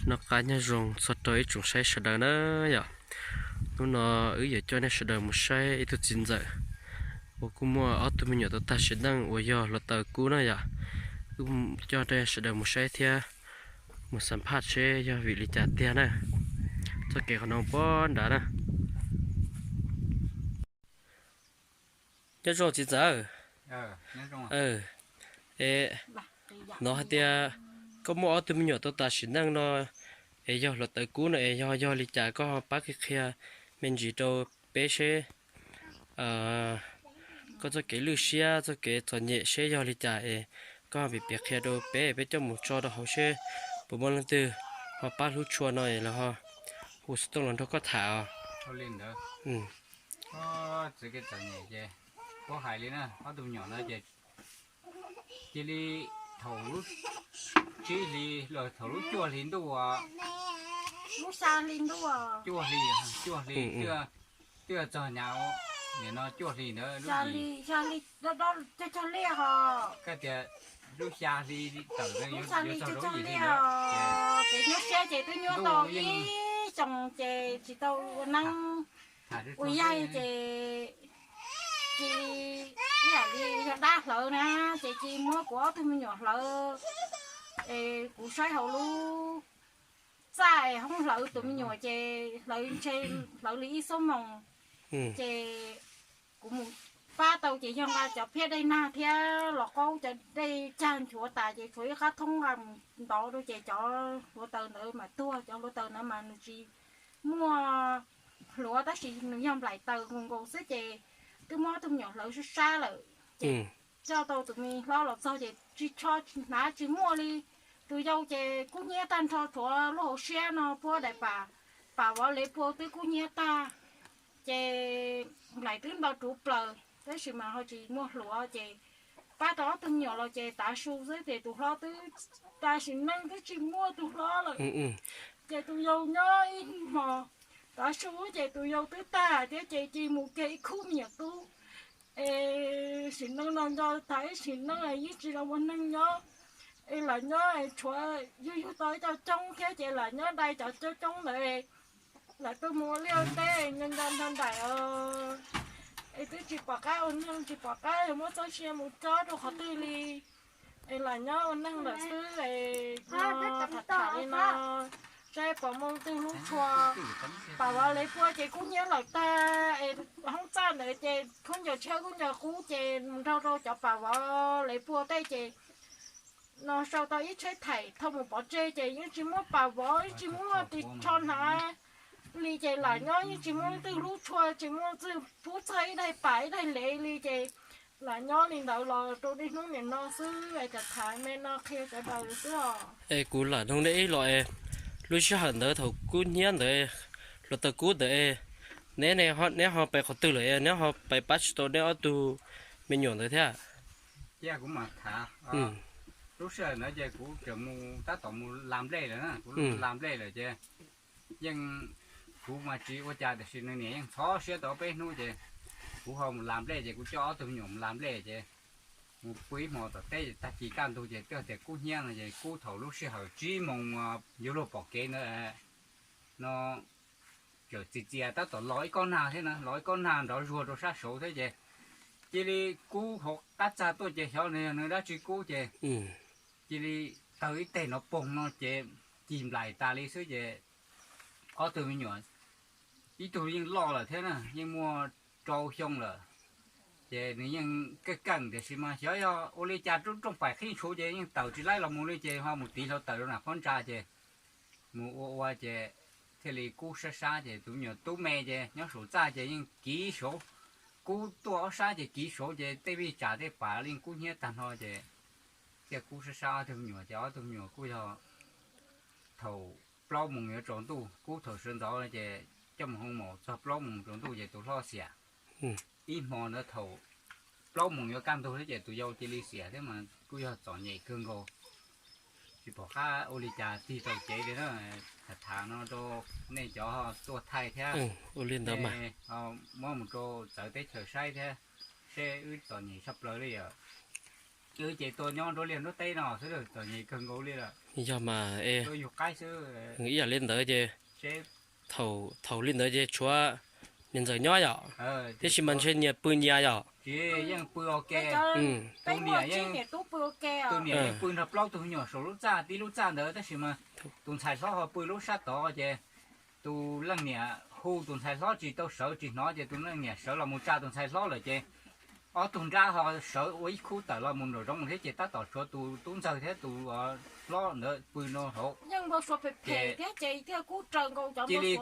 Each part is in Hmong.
Noj qab nyob zoo txog rau ib tsoom saib sawv daws na yom. Hnub no wb yuav coj nej sawv daws mus saib ib tug txiv ntxawm uas kuj muaj ob tug me nyuam tau tag sim neej uas yog hluav taws kub na yom. Wb coj nej sawv daws mus saib thiab mus xam phaj seb yog vim li cas tiag na. Txoj kev qhov no puag nrad na. Nyob zoo txiv ntxawm. Es hnov hais tias koj muaj ob tug me nyuam tau tas sim neej no, es yog hluav taws kub no es yog, yog li cas, koj ho pab qhia qhia me ntsis rau peb seb koj txoj kev lwj siab, txoj kev txom nyem seb yog li cas es koj ho piav piav qhia rau peb, peb coj mus tso rau hauv seb puas muaj leej twg ho pab hlub tshua no es lawv ho hu xov tooj los nrog koj tham os. Txoj kev txom nyem ces puab hais li na, ob tug me nyuam no ces cia li thaum lub tsib hlis los thaum lub cuaj hlis ntuj, lub xya hli ntuj, cuaj hli, cuaj hli twb txog nyav, nim no cuaj hlis ntawd lub hlis, cog liaj ho, koj tias lub xya hli tawm lub xya hli cog cog liaj ho, ces nyuaj siab ces twb nyuaj tau ib xyoos ces tsis tau ua neeb ua yaig ces cia li ib yam li yog dab hlawv na, ces cia li muab kuv ob tug me nyuam hlawv es kuv saib hauv lub txaj es hoob hlawv tus me nyuam ces hlawv ntshe hlawv li ib xuab moos, ces kuv mus pab tau ces yog nqa cov phiab dej nag thiab los qaub cov dej cag nchuav tas ces tshuav ib qab thoob nqa mus ntov rau ces cov hluav taws ntawd mas tuag, cov hluav taws ntawd mas nws tsis muaj hluav tab sis nws yog nplaim taws nkaus nkaus xwb ces twb muab ob tug me nyuam hlawv sab sab lawm ces coj tau tus me hlob los txog ces tsis tsho tsis hnav tsis muaj li. Tus yau ces kub hnyiab tag nrho tshuav lub hauv siab no puab daim pam, pam vov lev pua twb kub hnyiab tag, ces nplaim twb nto ruv plaws tab sis mas ho tsis muaj hluav ces pab tau ob tug me nyuam los ces tav su xwb ces tus hlob twb tas sim neej twb tsis muaj tus hlob lawm. Ces tus yau nyob ib hmo tav su ces tus yau twb tag thiab ces cia mus kiag ib khub me nyuam tub es sim neej no nco tas ib sim neej yeej tsis los ua neeg nyob es lam nyob es tshuav yug yug tau ib co coob thiab ces lam nyob dai cov coob coob ntawd lam tuaj mus ua liaj ua teb nco nco nrog nraim os. Es twb tsis pom qab ua neeg tsis pom qab yog muab txoj sia mus cob rau qhov twg li es lam nyob ua neeg lawm xwb es no tham tham li no saib pom mus twg hlub tshua. Pam vov lev pua ces kub hnyiab lawm tag es hoob txaj ntawd ces khaub ncaws tshiab khaub ncaws qub ces mus nrog rau cov pam vov lev pua tej ces no sau tau ib tsheb thaim thauj mus pov tseg ces yeej tsis muaj pam vov yeej tsis muaj ris tsho hnav li ces lam nyob yeej tsis muaj leej twg hlub tshua tsis muaj leej twg pub txog ib daig pam ib daig lev li ces lam nyob li ntawd los rau niaj hnub nim no xwb es tham tham me no qhia sawv daws xwb os. Es kuv lam noog nej ib los es lub sij hawm ntawd thaum kub hnyiab ntawd, hluav taws kub ntawd es neb, neb ho pais qhov twg lawm es neb ho pais pab tsis tau neb ob tug me nyuam ntawd thiab? Cia kuv mam tham. Lub sij hawm ntawd ces kuv tseem mus tab tom mus la nplej lawm na, kuv mus la nplej lawm ces yeej, kuv mas tsis ua cas tiam sis nws niam yeej ntxhov siab tau peb hnub ces kuv ho mus la nplej ces kuv coj ob tug me nyuam mus la nplej ces mus pw ib hmo tom teb tag kis kaj ntug ces twb tias kub hnyiab no ces kub thaum lub sij hawm tsib moos yuav luag pom kev ntawd no, txawm txias txias tab tom los ib kob nag thiab na, los ib kob nag nrov zuag rau sab saud thiab ces cia li kub hauv qab txag tuaj ces xyov nws yog nws dab tsi kub ces cia li tawg ib teg no poog no ces cig nplaim tas li xwb ces ob tug me nyuam ib tug yeej loj lawm thiab na, yeej muaj rau xyoo lawm ces nws yeej keej keej tiam sis mas xyov yog ua li cas rooj pam qhib ntshuv ces yeej tawm tsis laib los mus li ces ho mus tiv hluav taws rau nram qab ntsa ces mus ua ua ces thiaj li kub sab sab ces tus me nyuam tub me ces nyob saum txaj ces yeej kiv saud, kub tuaj ob sab ces kiv saud ces tej vij tsam tej pam li kub hnyiab tag nrho ces thiaj kub sab sab ob tug me nyuam ces ob tug me nyuam kuj yog thaum plaub moos yuav tsaus ntuj, kub thaum sawv ntxov ces coj mus hoo maum txog plaub moos tsaus ntuj ces tus hlob xiam. Ib hmo ntawd thaum plaub moos yuav kaj ntug thiab ces tus yau cia li xiam thiab mas kuj yog txom nyem kawg nkaus. Tsis pom qab ua li cas tig tau cev li na. Tham tham no rau nej cov tuaj thaij thiab ua li ntawd mas muab mus rau txawv teb chaws saib thiab seb wb txom nyem tshaj plaws li yom. Wb ces tuaj nyob nruab liaj nruab teb no xwb txom nyem kawg nkaus li lawm. Yog mas es, ib yam li ntawd ces thaum li ntawd ces tshuav niam ntxawm nyob yom, tiam sis mas ntshe nyias pw nyias yom. Tus niam yeej pw nrog plaub tug me nyuam saum lub txaj, tib lub txaj ntawd, tab sis mas tus ntxhais hlob ho pw lub sab tod ces tus leej niam hu tus ntxhais hlob tsis tau sawv tsis hnov ces tus leej niam sawv los mus tsa tus ntxhais hlob lawm ces ob tug nrab ho sawv ua ib khub tawm los mus nraum zoov thiab ces tab tom tshuav tus tub ntxawg thiab tus hlob ntawd pw rau hauv. Ces cia li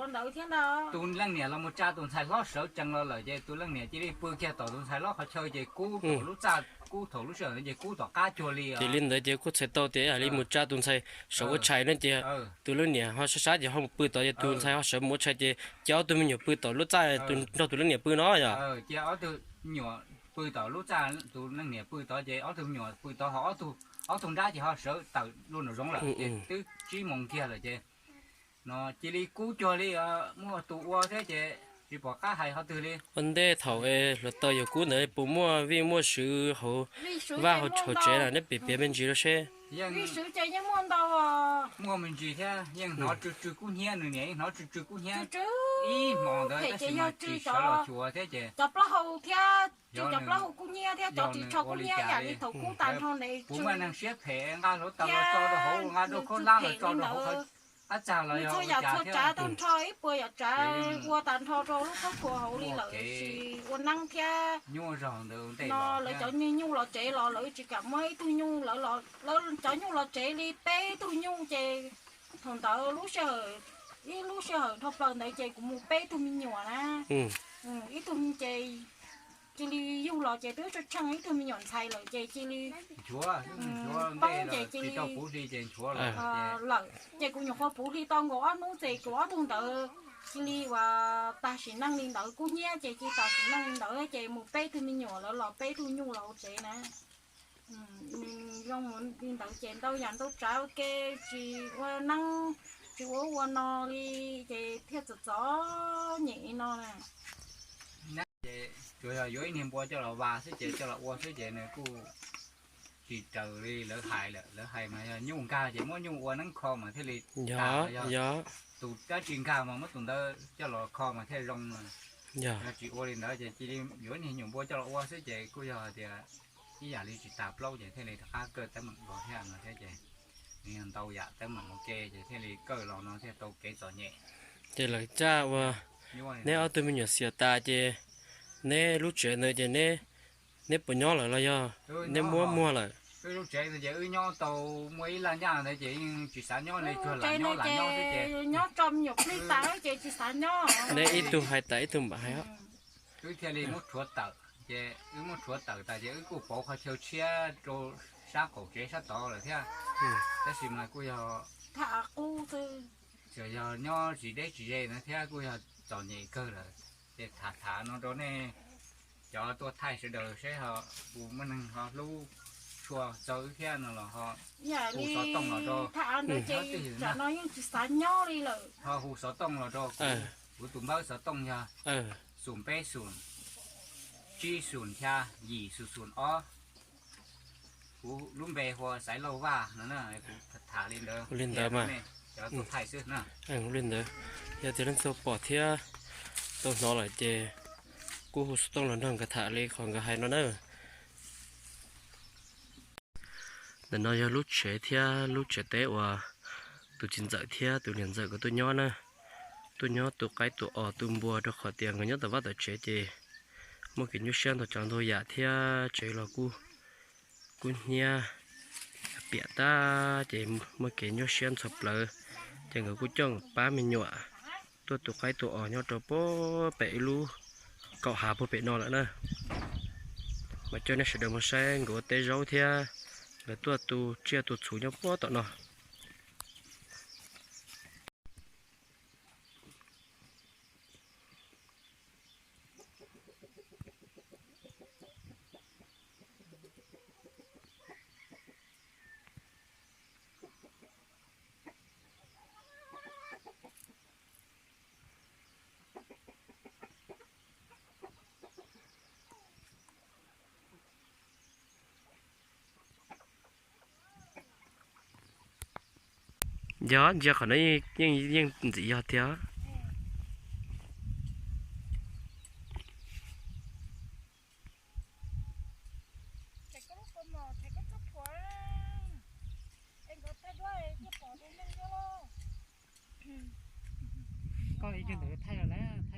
tus leej niam los mus tsa tus ntxhais hlob sawv tsees los lawm ces tus leej niam cia li pw kiag tom tus ntxhais hlob qhov chaw ces kub thaum lub txaj, kub thaum lub sij hawm ntawd ces kub tom qab cuag li. Ces li ntawd ces kuj txhais tau tias ib yam li mus tsa tus ntxhais sawv ua tshais no ces tus leej niam ho sab sab ces ho mus pw tod ces tus ntxhais ho sawv mus ua tshais ces cia ob tug me nyuam pw tom lub txaj nrog tus leej niam pw no yom. Cia ob tug me nyuam pw tom lub txaj, tus leej niam pw tod ces ob tug me nyuam pw tod ho ob tug nrab ces ho sawv tawm nraum zoov lawm ces twb tsib moos kiag lawm ces no cia li kub cuag li, muaj tus ua thiab ces tsis pom qab hais qhov twg li. Ua ntej thaum hluav taws yuav kub ntawd puas muaj vij muaj sub hauv vaj hauv tsev na, neb piav piav me ntsis rau seb. Vij sub ces yeej muaj ntau, muaj me ntsis thiab yeej hnov tsw tsw kub hnyiab, nws niam yeej hnov tsw tsw kub hnyiab, ib hmos ntawd tab sis mas tsis sawv los xyuas thiab ces cov plaub hau thiab, cov plaub hau kub hnyiab thiab cov ris tsho kub hnyiab yam li thaum kub tas nrho ne, puv muaj neeg siab phem nqa hluav taws los tso rau hauv, nqa rau khaub hlab los tso rau hauv qhov ab txag los yog txhua yam txhua tsav tag nrho ib puas yam tsav ua tas nrho rau lub khaub khuas hauv li lawm, sis ua neeb thiab no lawv cov nyuj los tsev los lawv tsis kam muab ib tug nyuj, lawv cov nyuj los tsev li peb tug nyuj ces thaum ntawd lub sij hawm, ib lub sij hawm dhau plaws ntawd ces kuv mus peb tug me nyuam na, ib tug ces cia li yug los ces twb tsheej ib tug me nyuam ntxhais lawm ces cia li poob ces cia li lawm. Ces kuv nyuam qhuav puv hli tau nkaus ob hnub ces kuv ob tug ntawd cia li uas tag sim neej li ntawd, kub hnyiab ces cia li tag sim neej li ntawd ces mus peb tug me nyuam lawv los peb tug nyuj los hauv tsev na. Zoo li ntawd ces ntau yam ntau tsav ua ke, tsis ua neeb tsis ua ub ua no li ces thiaj txom txom nyem li no na. Tsuas yog yuav ib niag npua coj los vas xwb ces coj los ua xwb ces nws kuj tsis raws li lawv hais lawm. Lawv hais mas yog nyuj nkag ces muab nyuj ua neeb kho mas thiaj li tas, yog tus dab tsi nkag mas muab tus ntawd coj los kho mas thiaj zoo. Yog tsis ua li ntawd ces cia li yuav niag nyuam npua coj los ua xwb ces kuj yog hais tias ib yam li tsis tas plaub ces thiaj li rov qab kawj teeb meem los thiab no thiab ces nws yog ntau yam teeb meem ua ke ces thiaj li kawj los no thiaj tau kev txom nyem. Ces lawv caj ua neb ob tug me nyuam xiam tas ces neb lub tsev ntawd ces neb, neb puas nyob lawm los yog neb muab muag lawm? Wb lub tsev ntawd ces wb nyob tau muaj ib laj ncaj ntawd ces yeej tsis xav nyob li, tsuas lam nyob lam nyob xwb ces nyob tso me nyuam plig tas ces tsis xav nyob. Neb ib tug hais tas ib tug mam hais. Wb thiaj li muab rhuav tawm ces wb muab rhuav tawm tas ces wb kuj pauv qhov chaw tshiab rau sab qaum tsev sab tod lawm thiab. Tab sis mas kuj yog, tsuas yog nyob tsis deb tsis ze ntawd thiab kuj yog txom nyem kawg lawm. Ces tham tham no rau nej cov tuaj thaij sawv daws seb ho puas muaj neeg ho hlub tshua txog wb thiab no los ho hu xov tooj los rau, no yeej tsis xav nyob li lawm, ho hu xov tooj los rau kuv, kuv tus npawb xov tooj yog xoom peb xoom, tsib xoom xya, yim xoom xoom ob. Kuv lub npe hu ua Xaiv Lauj Vaj no na, kuv tham li ntawd, li ntawd mas cov tuaj thaij xwb na. Li ntawd, yog tias leej twg pom thiab tau hnov lawm ces kuj hu xov tooj los nrog nkawd tham li qhov nkawd hais no na. Ntawm no yog lub tsev thiab lub tsev teb uas tus txiv ntxawm thiab tus niam ntxawm nkawd tuaj nyob na. Tuaj nyob tu qaib tu os tu npua rau qhov tias nkawd nyob tom vaj tom tsev ces muaj kev nyuaj siab ntau tsav ntau yam thiab tsev los kuj, kuj hnyiab piam tag ces muaj kev nyuaj siab ntxhov plawv. Ces nkawd kuj coj pab me nyuam tuaj tu qaib tu os nyob rau puag pem ib lub kaum hav puag pem no lawm na. Mas coj nej sawv daws mus saib nkawd ua teb zaub thiab nkawd tuaj tu tsiaj tu txhuv nyob puag tom no. Yog ntsia qhov no yeej, yeej ntxim yog thiab. Koj ib ntawd thaij los na.